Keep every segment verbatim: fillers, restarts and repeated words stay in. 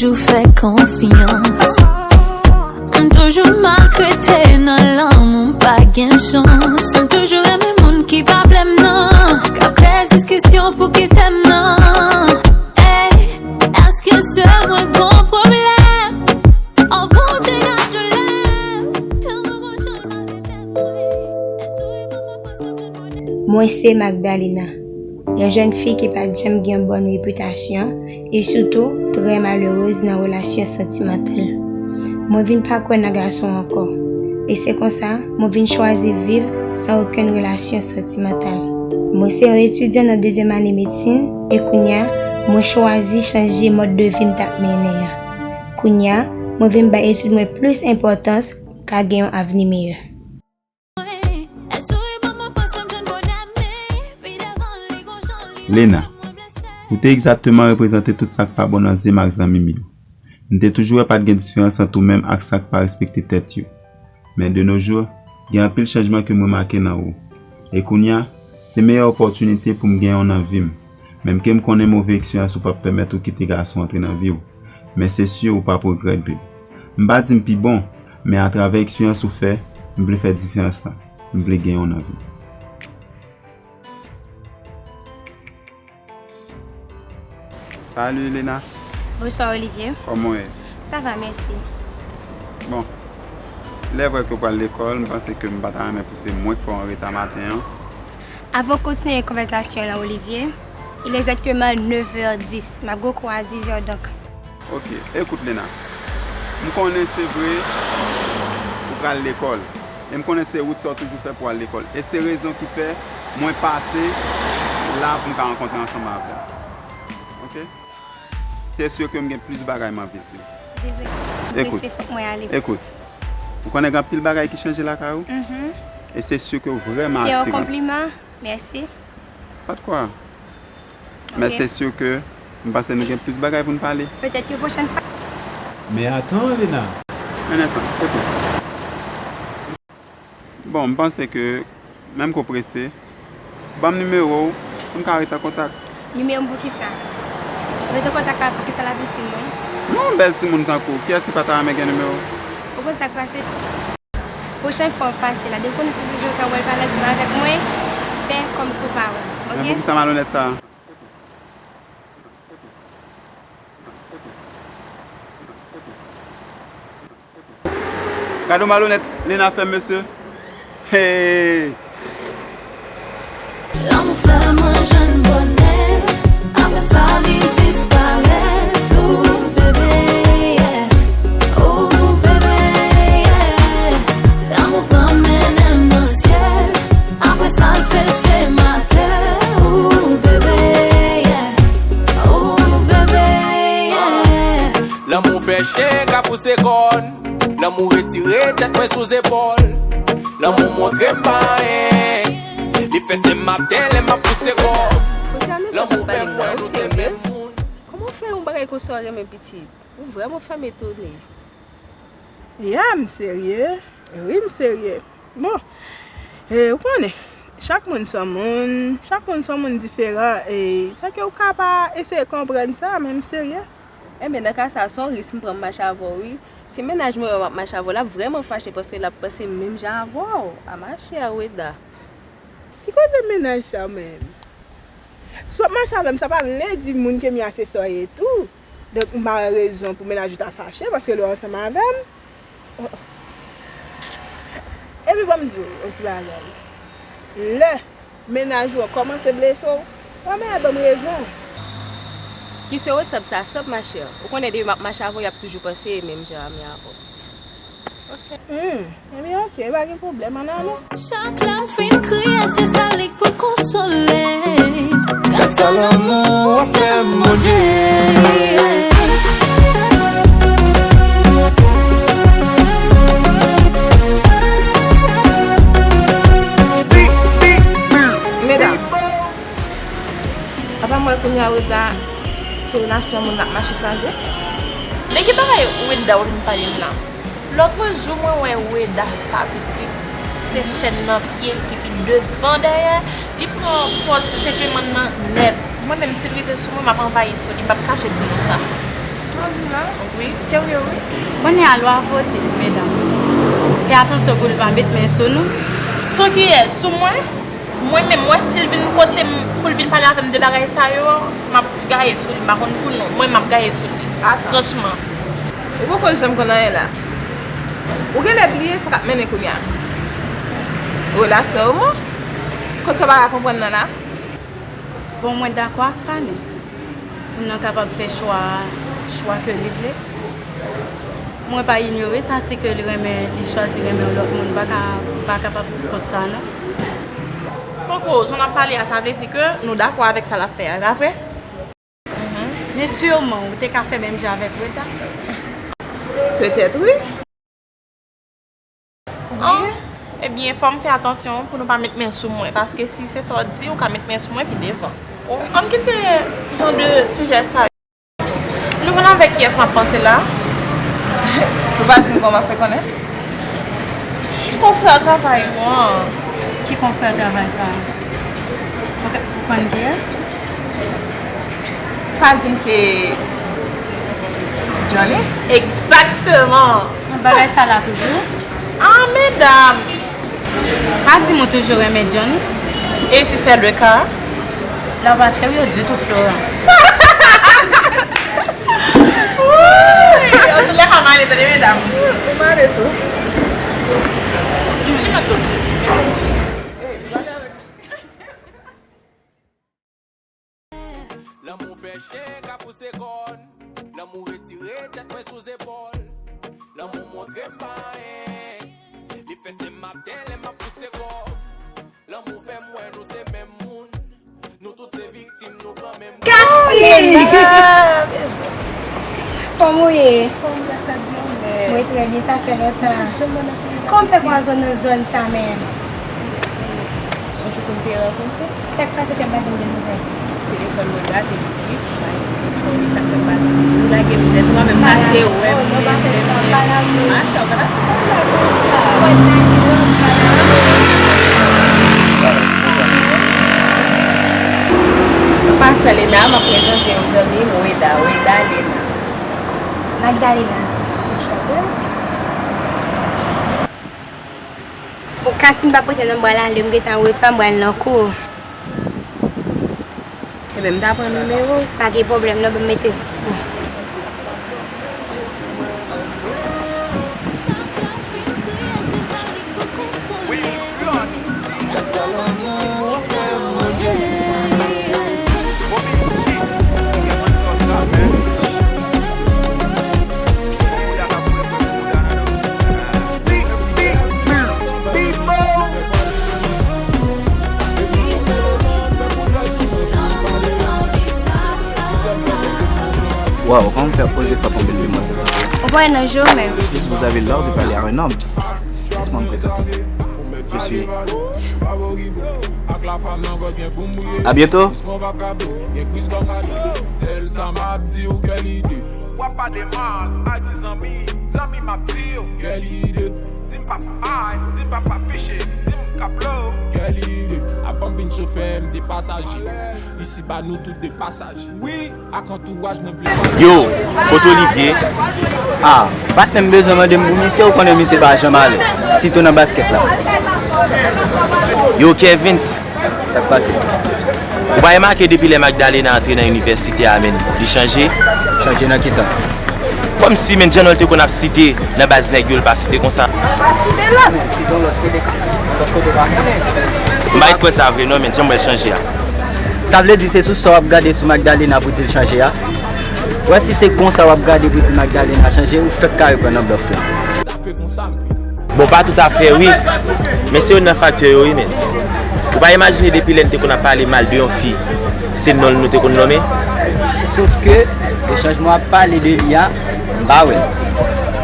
Toujou fè konfyans. M toujou maltrete nan lanmou, m pa gen chans. M toujou renmen moun ki pa vle m nan, k ap kreye diskisyon pou kite m nan. Ey, èske se mwen gon pwoblèm? Oh Bondye, gad doulè m. Lanmou gon jan l maltrete m, wi. Èske w reponn mwen panse m jwenn bonè? Mwen se Magdalena, yon jèn fi ki pa t janm gen yon bòn repitasyon e sitou trè malerez nan relasyon santimantal. Mwen vin pa kwè nan gason ankò, e se konsa mwen vin chwazi viv san okenn relasyon santimantal. Mwen se yon etidyan nan dezyèm ane medsin e kounye a, mwen chwazi chanje mòd de vi m t ap mennen an. Kounye a, mwen vin bay etid mwen plis enpòtans pou m ka gen yon avni meyè. Lena, ou te egzakteman reprezante tout sa k pa bon nan zye m ak zanmi m yo. M te toujou wè pa t gen diferans ant ou menm ak sa k pa respekte tèt yo. Men de nos jours, gen anpil chanjman ke m remake nan ou. E kounye a, se meyè opòtinite pou m genyen w nan vi m. Menm ke m konnen move eksperyans ou p ap pèmèt ou kite gason antre nan vi w. Men se si ou p ap regrèt, babe. M pa di m pi bon, men atravè eksperyans ou fè, m vle fè diferans lan. M vle genyen w nan vi m. Salut Lena. Bonsoir Olivier. Kòman w ye? Sa va, mèsi. Bon, lè vre ke w pral lekòl, m panse ke m pa ta renmen pou se mwen k fè w an reta maten an. Avan w kontinye konvèsasyon lan, Olivier, il est exactement neuf heures dix. M ap gen yon kou a dix heures, donk. Ok, ekout Lena. M konnen se vre ou pral lekòl. E m konnen se wout sa w toujou fè pou w al lekòl. E se rezon ki fè mwen pase la pou m ka rankontre ansanm avè w. Ok? Se si ke m gen plis bagay m anvi di w. Dezole, m prese, fòk mwen ale. Ekout, ou konnen gen anpil bagay ki chanje lakay ou? Mhm. E se si ke w vrèman atire. Se yon konpliman. Mèsi. Pa de kwa. Men se si ke m panse nou gen plis bagay pou n pale. Petèt yon pwochèn fwa. Men atan, Lena. Yon enstan, ekout. Bon, m panse ke, menm ke w prese, ban m nimewo w pou n ka ret an kontak. Nimewo m pou kisa? Ret an kontak la pou kisa l ap itil mwen? Non, bèl timoun tankou w, kiyès ki pa ta renmen gen nimewo w? Ou konn sa k pase? Pwochèn fwa w pase la, depi w konnen sou sijè sa w pral pale ansanm avèk mwen, fè kòmsi w pa wè m, ok? Men poukisa malonèt sa? Gade yon malonèt Lena fè m, mesye. Hey! Lanmou fè mwen jwenn bonè, apre sa li disparèt. Ooh, bebe, yeah. Ooh, bebe, yeah. Lanmou pran mennen m nan syèl, apre sa l fese m atè. Ooh, bebe, yeah. Ooh, bebe, yeah. Lanmou fè chen ka pouse kòn. Lanmou retire tèt mwen sou zepòl. Lanmou montre m pa anyen. Li fè se maten lè m ap pouse kò. Konsène sa w t ap pale m nan, ou serye? Kòman w fè yon bagay konsa w renmen pitit? Ou vrèman fè m etone. Ya, m serye. Wi, m serye. Bon, e, ou konnen, chak moun se yon moun, chak moun se yon moun diferan, e sa ke ou ka pa eseye konprann sa, men m serye. Enben, nan ka sa, se yon risk m pran m mache avè w, wi. Si mennaj mwen wè m ap mache avè w, l ap vrèman fache paske l ap panse menm jan avè w. A ma chère Weda. Ki koze mennaj sa menm? Si w ap mache avè m, sa pa vle di moun ke m ye a se sa w ye tou. Donk, m pa wè rezon pou mennaj ou ta fache paske l wè w ansanm avè m. Epi ban m di w yon ti bagay. Lè mennaj ou an kòmanse blese w, w a mèt ban m rezon. Ki se resèp sa, sèp ma chère. Ou konnen depi m ap mache avè w, y ap toujou panse menm jan a m ye avè w. Hmm, ebyen oke, pa gen pwoblèm, ann ale. Chak lè m fin kriye, se sa li k pou konsole m. Gad sa lanmou a fè m, Bondye. Medam, apa m wè kounye a Weda se relasyon moun l ap mache kraze? De ki bagay Weda w vin pale m la? Lòt jou mwen wè Weda sa pitit, se chèn nan pye l ki pi devan dèyè, li pran pòz jentlemann nan nèt. Mwen menm, si l rive sou mwen, m ap anvayi sou li, m p ap kache di nou sa. Wi, serye, wi. Kounye a, lwa vote, medam. Fè atansyon pou l pa met men sou nou. Sou kiyès? Sou mwen? Mwen menm, mwen, si l vin kote m pou l vin pale avè m de bagay sa yo, m ap gaye sou li. M pa konn pou nou. Mwen, m ap gaye sou li. Atan. Franchman. Ou poko janm konn anyen la. Ou genlè bliye sa k ap mennen kounye a. Relasyon yo mò. Kote w pa ka konprann nan la? Bon, mwen dakò ak Fanny. Moun nan kapab fè chwa, chwa ke li vle. Mwen pa inyore sa, si ke li renmen, li chwazi renmen yon lòt moun, m pa ka, m pa kapab di kont sa, non. Poko, jan n ap pale a, sa vle di ke nou dakò avèk sa l ap fè a, e pa vre? Men siman, ou te ka fè menm jan avèk Reda. Petèt, wi. Ebyen, fò m fè atansyon pou nou pa met men sou mwen, paske si se sa w di, ou ka met men sou mwen pi devan. Ann kite jan de sijè sa yo. Nou konn avèk kiyès m ap panse la? Si w pa di m, kòman m ap fè konnen? Konfrè travay ou an. Ki konfrè travay sa? Ou konn kiyès? Pa di m se Johnny? Egzakteman! Bagay sa la toujou? Ah, medam! Pa di m ou toujou renmen Johnny. E si se le ka? La w pa serye ditou, Flora. Antoulèka, m ale, tande, medam. Ou mare tou. Lanmou fè chen ka pouse kòn. Lanmou retire tèt mwen sou zepòl. Lanmou montre m pa anyen. Li fè se maten lè m ap pouse kò. Lanmou fè m wè nou se menm moun. Nou tout se viktim, nou pran menm. Cassie! Kòman w ye? Fòm, gras a Dye, mè. Mwen trè byen, sa fè lontan. Kòman w fè kwaze w nan zòn sa menm? Yon jou pou n te rankontre. Sa k pase ke m pa jwenn de nouvèl? Telefòn mwen gate, pitit. Mwen pa gen telefòn, e sa k fè m pa, nou lage m nèt, mwen menm pase wè m, men, men, men. Mache, w pa ta fè bagay konsa. Mwen pa Selena, m ap prezante w zanmi m, Weda, Weda Lena. Magdalena. Bon, Cassie, m p ap rete nan bwa l ale, m gentan retounen, m pral nan kou. Ebyen, m ta pran nimewo w. Pa gen pwoblèm, non, ban m mete. Waouh, kòman m fè poze frap anpil demwazèl tankou. Ou pa nan jwe menm. Juste, vous avez l'art de parler à un homme. Psst. Laisse-moi me présenter. Je suis. À bientôt. W ap pale mal, al di zanmi, zanmi m ap di w. Kèl ide. Di m pa bay, di m pa pa piche, di m ka blow. Kèl ide. Avan m vin chofè, m te pasaje. Isiba, nou tout de pasaje. Wi, ak antouraj mwen vle pale. Yo, kote Olivier? Ah, patnè m bezwen mande m pou misye, ou konnen misye pa janm alèz, sitou nan baskèt la. Yo, Kevins, sa k pase? Ou pa remake depi lè Magdalena antre nan inivèsite a, menn, li chanje? Chanje nan ki sans? Kòmsi, menn, jan l te konn ap site nan baz nèg yo, l pa site konsa. Pa site la, menn, site yon lòt kote, lòt kote pa konnen. M pa ret kwè sa vre non, menn, jan m wè l chanje a. Sa vle di se sou sa w ap gade sou Magdalena pou di l chanje a? Wè, si se konsa w ap gade pou di Magdalena chanje, ou fèk ka reprann nan blòf la. Bon, pa toutafè, wi. Men se youn nan faktè yo, wi, men. Ou pa imajine depi lè n te konn ap pale mal de yon fi, se non l nou te konn nonmen? Sof ke, de chanjman w ap pale de li a, m pa wè l.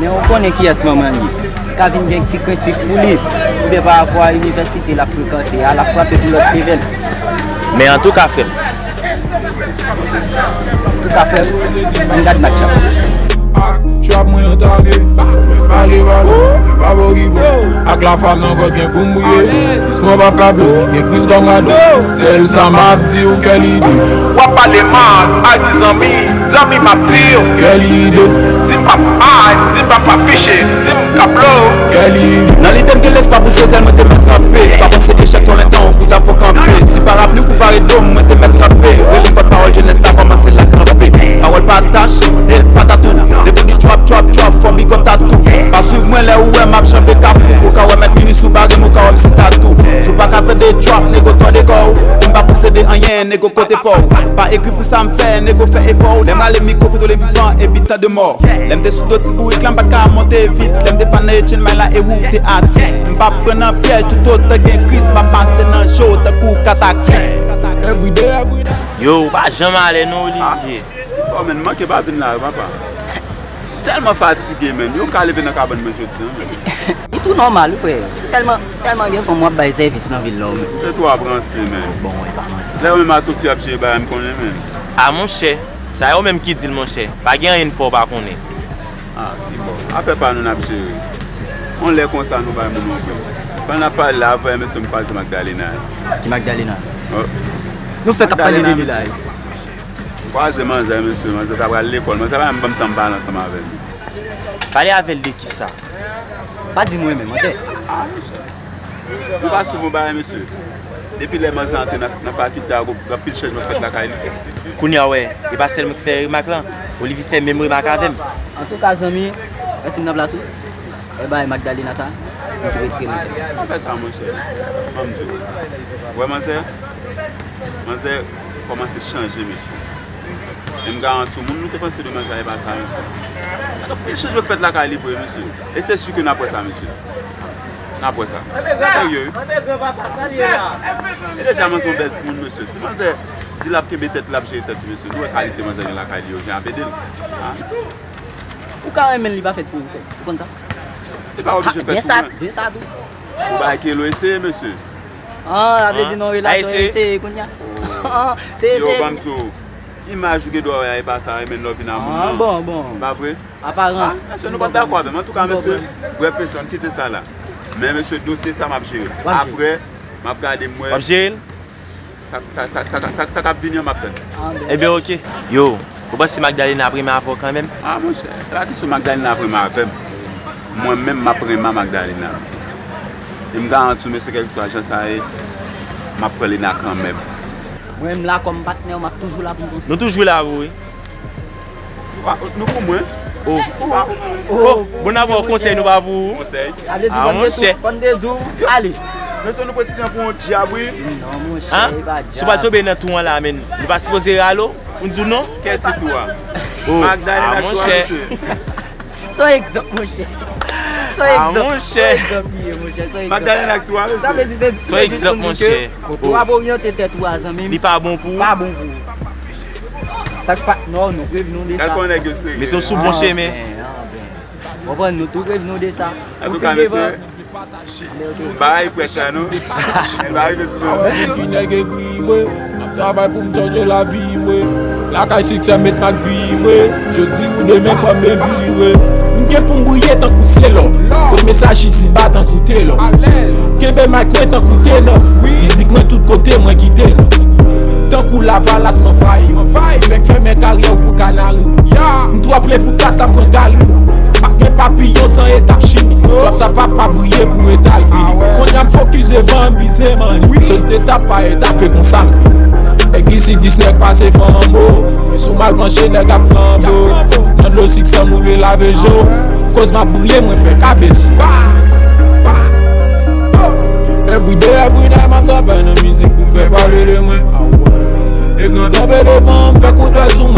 Men ou konnen kiyès manman l ye. Ka vin gen ti krentif pou li, oubyen pa rapò a inivèsite l ap frekante a, l ap frape pou lòt level. Men antouka, frè m, Tout ka fè, ann gad match la. Ak trap mwen antame. Pale, pale, pa bo ki bo. Ak la fam nan kòt gen pou m bouye. Jis mwen pa kape, gen Kris kòm gado. Sèl sa m ap di w, kèl ide. W ap pale mal, al di zanmi, zanmi m ap di w. Kèl ide. Di m p ap ay, di m p ap afiche, di m k ap blow. Kèl ide. Nan lide m te lès pa pouse zèl, mwen te mèt kanpe. Pa panse echèk twò lontan, ou pou ta fò kanpe. Si parapli ou pou pare do m, mwen te mèt kanpe. Rele pòt pawòl jenès la kòmanse la kanpe. Pawòl pa tach, e l pa tatou. Depi w di trap, trap, trap, fò big up tatou. Pa swiv mwen lè ou wè m ap chanpe kafou. Ou ka wè mèt minis ou bare m, ou ka wè m se tatou. Si w pa ka tande trap, nego tande kò w. Si m pa posede anyen, nego kote pa w. Pa egri pou sa m fè, nego fè efò w. Lè m rale mikwo kote w le vivan, epi tande mò. Lè m te sou do ti bourik la, m pa t ka monte vit. Lè m te fan nan Etienne May la, e ou te atis. M p ap pran nan pyèj, toutotan gen Kris, m ap pase nan cho tankou kataklis. Everyday, everyday. Yo, ou pa janm alè non, Olivier. Bon, men, manke pa vin la, papa. Tèlman fatige, men. Yo ka leve nan kabann mwen jodi a, men. Li tou nòmal, wi, frè. Tèlman, tèlman gen fanm w ap bay sèvis nan vil la, wi, men. Se twò ap ranse, men. Bon, e pa manti. Lè yo menm a tou fi ap jere bagay, m konnen, men. A, monchè, sa yo menm ki di l, monchè. Pa gen anyen n fè w pa konnen. A, ki bò. Afè pa nou n ap jere. On lè konsa nou bay moun yon vre. Pandan n ap pale la, avè mesye m kwaze Magdalena. Ki Magdalena? Oh. Nou fèk ap pale de li la, wi. Kwaze manzè, mesye, manzè ta pral lekòl. Manzè pa menm ban m tan m pale ansanm avè l. Pale avè l de kisa? Pa di mwen menm, manzè. Nou pa swiv yon bagay, mesye. Depi lè manzè antre nan, nan fakilte a, gon anpil chanjman k fèt lakay li. Kounye a, wè, e pa sèl mwen ki fè remak lan. Olivier fè menm remak avè m. Antouka, zanmi, rete m nan plas ou. E bay Magdalena sa, nou tou retire nou tèt. Pa fè sa, monchè. Ban m di w. Wè, manzè, manzè kòmanse chanje, mesye. E m garanti w, moun nou te panse de manzè a, e pa sa, mesye. Sa k ap fè chanjman k fèt lakay li vre, mesye. E se si ke n ap wè sa, mesye. N ap wè sa. Serye, wi. E deja, manzè yon bèl timoun, mesye. Si manzè di l ap kenbe tèt li, l ap jere tèt li, mesye. Nou wè kalite manzè gen lakay li yo, jan ap ede l. A. Ou ka renmen l, li pa fèt pou ou, frè. Ou konn sa? Li pa oblije fèt pou mwen. Gen sa tou. Ou bay kelo eseye, mesye. An, sa vle di nan relasyon eseye kounye a. Se eseye. Yo, ban m di w, imaj ou gen dwa wè a, e pa sa renmen lè w vin a moun nan. Bon, bon. Pa vre? Aparans. A, mesye, nou p ap dakò avè m. Antouka, mesye, brèf, mesye, ann kite sa la. Men, mesye, dosye sa m ap jere. Apre, m ap gade m wè. W ap jere l? Sa, sa, sa k ap vini an, m ap tann. Ebyen, oke. Yo, ou panse Magdalena ap renmen avè w kanmenm? A, monchè, se pa kesyon Magdalena ap renmen avè m. Mwen menm, m ap renmen a Magdalena. E m garanti w, mesye, kèlkeswa jan sa ye, m ap pran Lena kanmenm. Mwen menm la, kòm patnè w, m ap toujou la pou m konseye. Nou toujou la pou ou, wi. Wa, nou pou mwen. Oh. Sa. Oh, bon, n ap ba w konsèy, nou pa pou ou. Konsèy. A, monchè. Konn de di w, ale. Mesye, nou pran ti jan pou yon djab, wi. Non, monchè, e pa djab. Si w pa tonbe nan twou an la, men, nou pa sipoze rale w, pou n di w non. Kiyès ki twou a? Oh, Magdalena, a, twou a, monchè. Mesye. Se yon egzanp, monchè. Se yon egzanp. A, monchè. Se yon egzanp li ye, monchè. Se yon egzanp. Magdalena ak twou a, mesye. Sa vle di se, se jis pou n di ke kote w ap oryante tèt ou a, zanmi m, li pa bon pou ou. Pa bon pou ou. Tank patnè w, nou prevni w de sa. Gad kòman nèg yo serye. Mete w sou bon chemen. Anfen, anfen. Ou konprann, nou tou prevni w de sa. Antouka, mesye, bagay prèt la, non? Bagay, mesye. Ki nèg egri, mwen, m ap travay pou m chanje lavi, mwen. Lakay siksè met m ak vi, mwen. Jodi ou demen, fò m byen vire. M gen pou m briye tankou se lò. Kot mesaj isi ba tankou telò. Kenbe mic mwen tankou tenò. Mizik mwen tout kote mwen kite l. Tankou lavalas m anvayi. M fèk fèmen karyè w pou kanari. M twò ple pou kas la pran gari. Pa gen papiyon san etap chimik. Djòb sa pa pa briye pou eta l vini. Kounye a m fokis devan m vize mani. Sot etap pa etap e konsa. Nèg isi dis nèg pase flanbo. Men sou mal panche nèg ap flanbo. Nan dlo siksè m oule lave je w. Koz m ap briye mwen fè kabes. Everyday, everyday, m ap travay nan mizik pou m fè pale de mwen. E gran tonbe devan m, fè kout dwèt sou